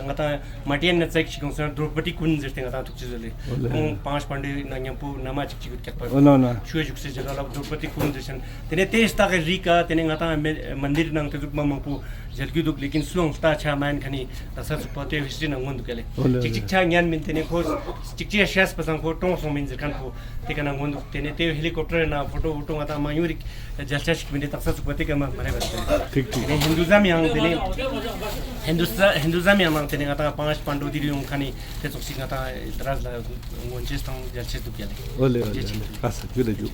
ང་དང་མ་ཏེ་ན་ཙེག་ཤིག་གོང་སོང་དྲོ་པ་ཏི་ཀུན་ཟེར་ཏེ་ང་དང་ཐུག་ཅེས་ཟེར་ལེ། འོ་ལེ། ཁོང་པཱཉྩ་པན་ཌོ་ན་ཉམ་པོ་ན་མ་ཅིག་ཅིག་ཡོད་ཀྱག་པ། འོ་ན་ན། ཆུ་བཞུགས་སེ་ཇ་ག་ལ་དྲོ་པ་ཏི་ཀུན་ཟེར་ཤན། ཏེ་ནེ་ཏེ་ལྟ་གི་རི་ཀ་ཏེ་ནེ་ང་དང་མ་མན་དིར་ནང་ཏེ་ཟུག་མ་མང་པོ་མཇལ་རྒྱུ་འདུག། ལེ་ཀིན་སུའང་ལྟ་ཆ་མ་ཡིན་ཁན་ནི་དག་ས་ཚུགས་པ་ཏེ་ཧིས་ཊི་རི་ནང་མངོན་འདུག་ལེ། འོ་ལེ། ཅིག་ཅིག་ཆ་ཉན་མིན་ཏེ་ནེ་ཁོ་ཅིག་ཅིག་ཤེས་པ་སང་ཁོ་གྲོངས་སོང་མིན་ཟེར་ཁན་པོ་ཏེ་ཀ་ན་མངོན་འདུག། ཏེ་ནེ་ཏེ་ཧེ་ལི་ཀོབ་ཊར་ན་ཕོ་ཊོ་ཕོ་ཊོ་ང་དང་མང་ཉུང་རིག་མཇལ་ཆ་ཞིག་མིན་ཏེ་དག་ས་ཚུགས་པ་ཏེ་ཀ་མ་མ་རེ་བ་ཏེ་ནེ་ཧིན་དུ་ཛམ་ཡང་ཏེ་ནེ་ཧིན་དུ་ཛམ་ཡང་ནང་ཏེ་ནེ་ང་དང་པཱཉྩ་པན་ཌོ་ཏི་རུ་ཡོང་ཁན་ནི་ཏེ་ཙོགས་ཤིག་ང་དང་དྲ་སི་ལ་མངོན་ཅེས་དང་མཇལ་ཅེས་འདུག་ཡ་ལེ། འོ་ལེ་འོ་ལེ། ཁ་ས་ཇུ་ལེ་ཇུ།